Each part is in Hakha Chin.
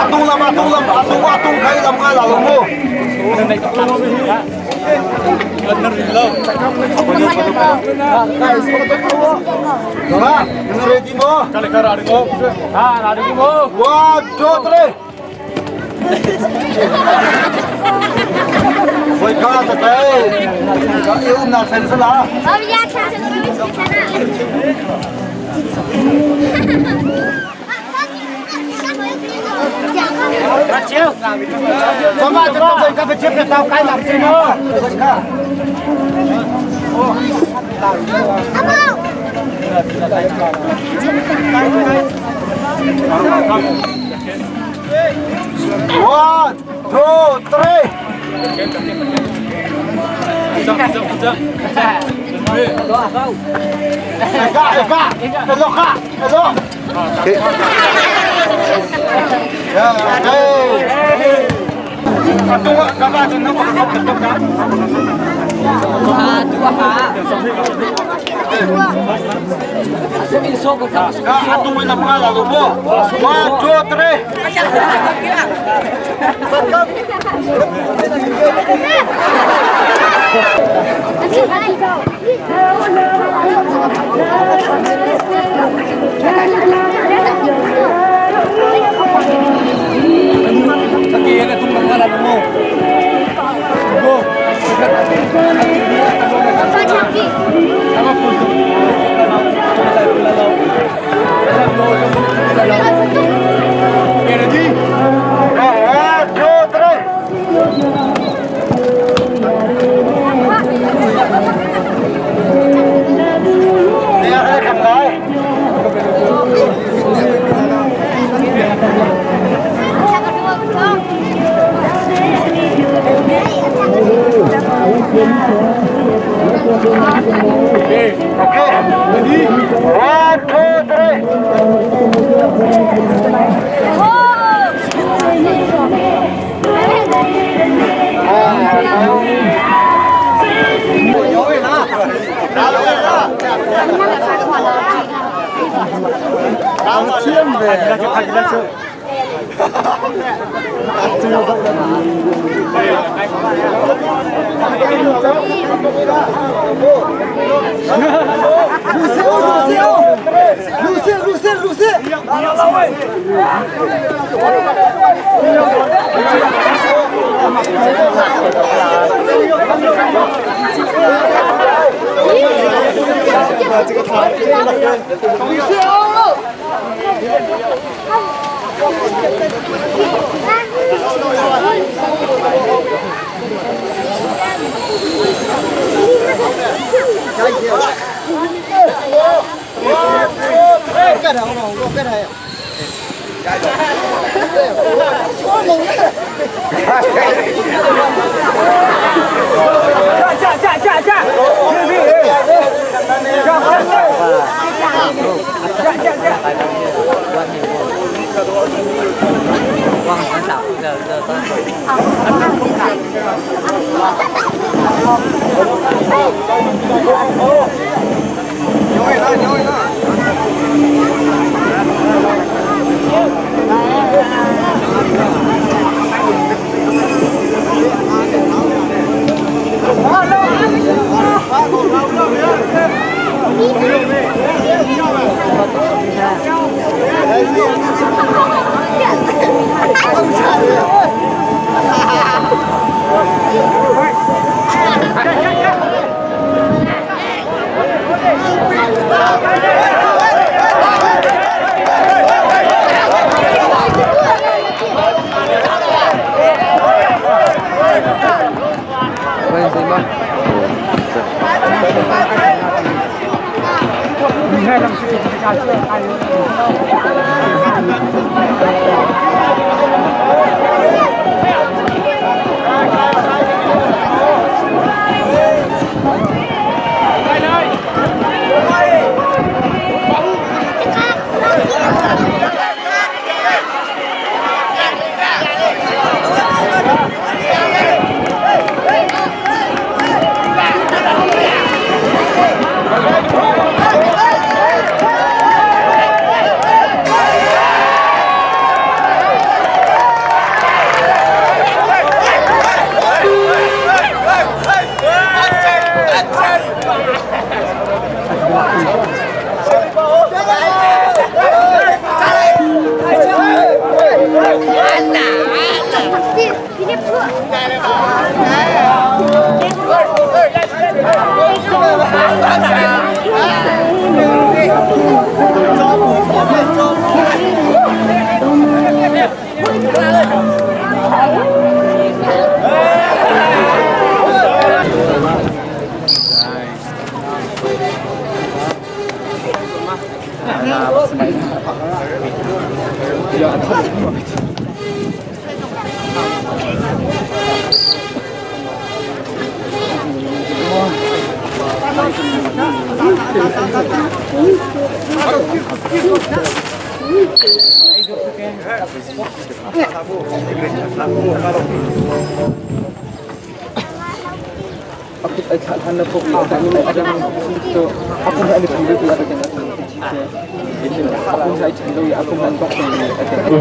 Atung lam atung lam atung atung kai lam nga la lo mu. Ma, ready mo? One, two, three. Voi kha ta tai. Ka yêu na sen sala. One, two, three. Eka, eka, elo ka, elo. One, two, three. One, two, three. Okay. One, two, three.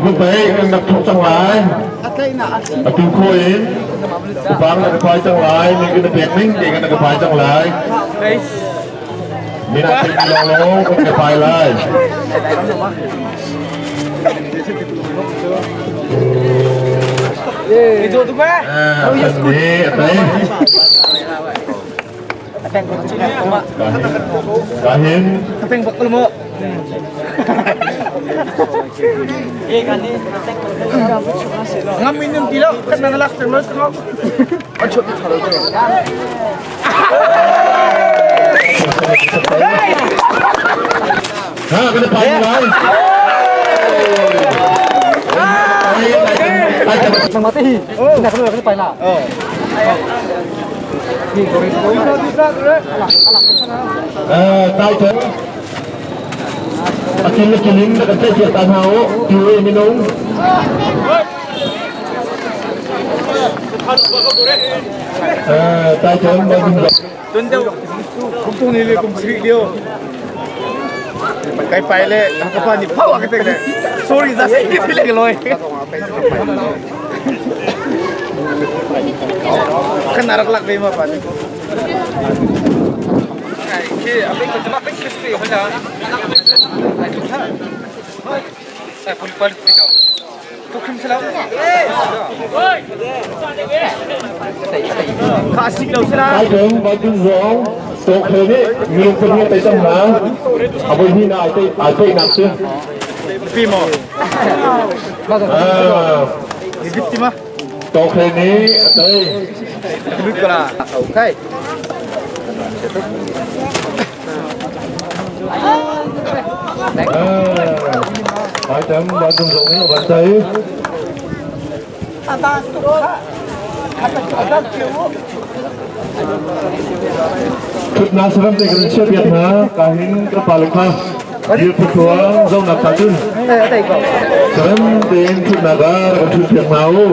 Upei nak thok cang lai. Atu kho in upang na ka phai cang lai, ning na pek ning ke na ka phai cang lai. Mina thei long long ka phai lai. Kahin. Ha, kena pai lai. Tai a kil le kilin na kan tlaih ta hna u tu e minung tai chen ba ding Kum ni le kum sri lio. Kai pai le ka pa ni phau ka tek le. Sorry za sai ki le loi. Kan narak lak ve ma pa ni. Tai chen ba ding zong tok he nih minung pahnih tei cang hna a voi hnih na ai tei ai tei nak si Tok he nih a tei. Hai chấm ba chung rộng là bắn thấy. Thutnak saram te kan chiah piak hna kahin ka pale kha dir phuthua zonak ta cun saram tein thutnak ah kan thut piak hna u.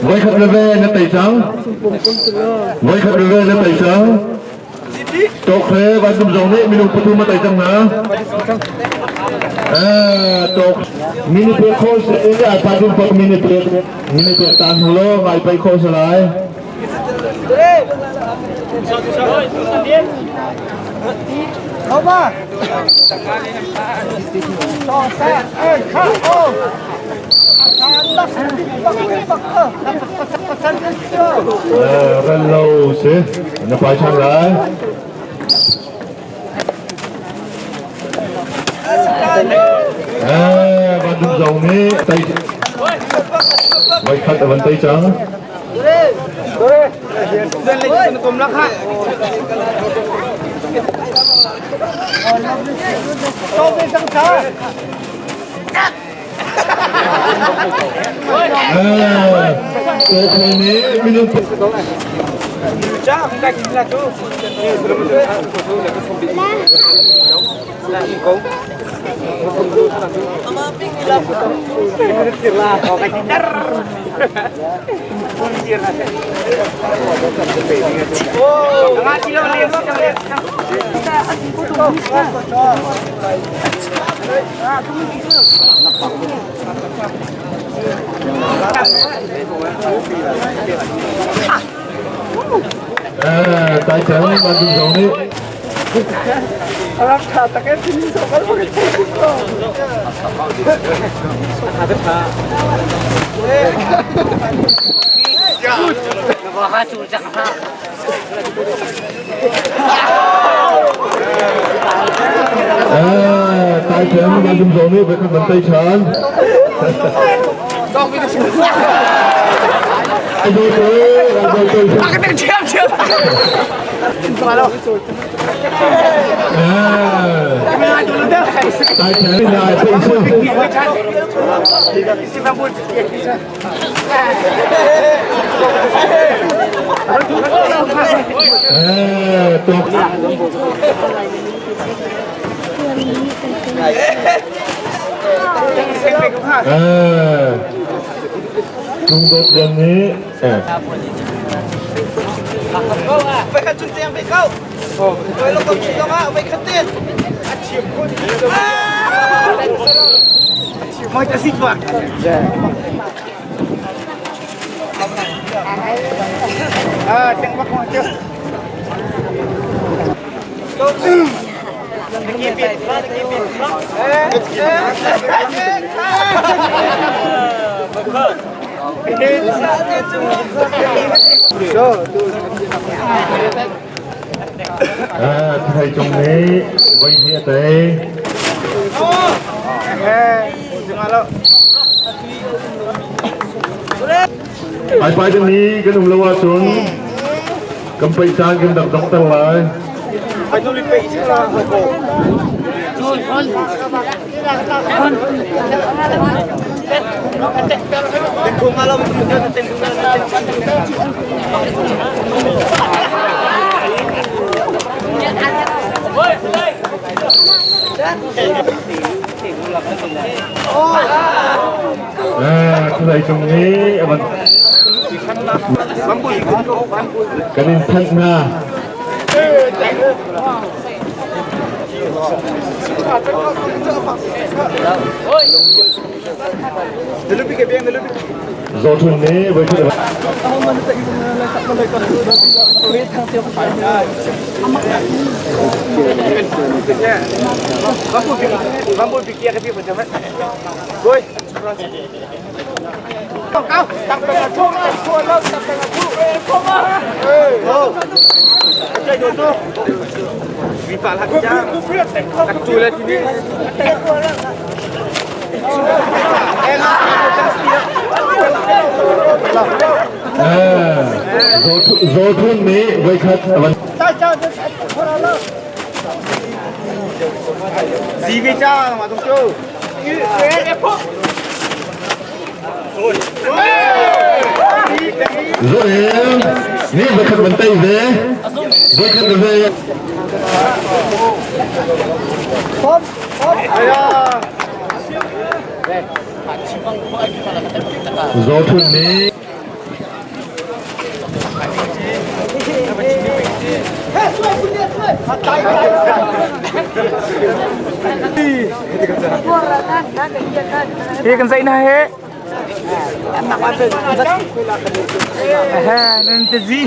Voikhat veve na tei cang. Voikhat veve na tei cang. Tawk he Vancung zong nih minung pathum a tei cang hna. Tawk mini pek kho in ai pa ding pak mini pek mini pek tan hnu lo ngai pai kho sa lai. Ran lo si na pai ṭhan lai. Bandung zong nih tei voikhat a van tei cang. Minung Tai cang Bandung zong nih. Rak tha tak e tini so kal bak Tai cang Bandung zong nih voikhat man tei ṭhan. Ai doi te, ai doi te. Tai cang nai thei su. Tok. Cung Dawt Lian nih Thai cung nih voi hnih a tei. Ai pai ni kan um lo ahcun kan paih caan kan rak donghter lai. Thai cung nih a van kan in thanh hna. Zawthun nih voikhat Zawthun nih voikhat a van Zoel nih voikhat van tei ve. Voikhat ve. Zawthun nih He kan zai na he. Nan te zi.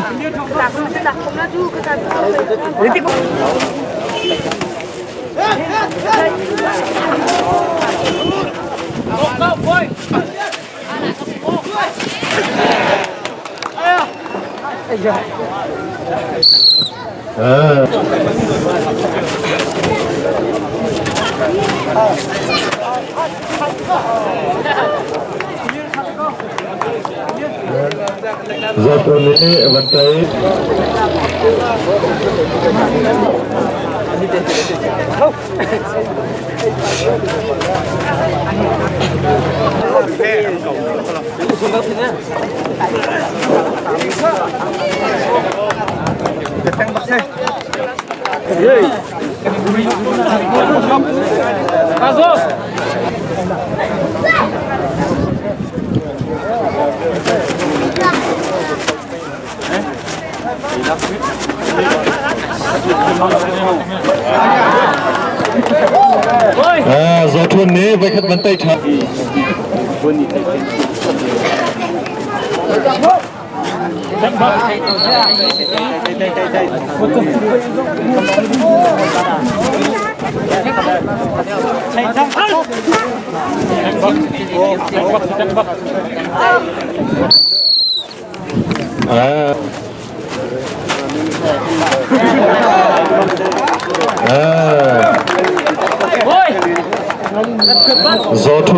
Zawthun nih van tei. Zawthun nih voikhat van tei ṭhan. Ah. Ah. Zawthu.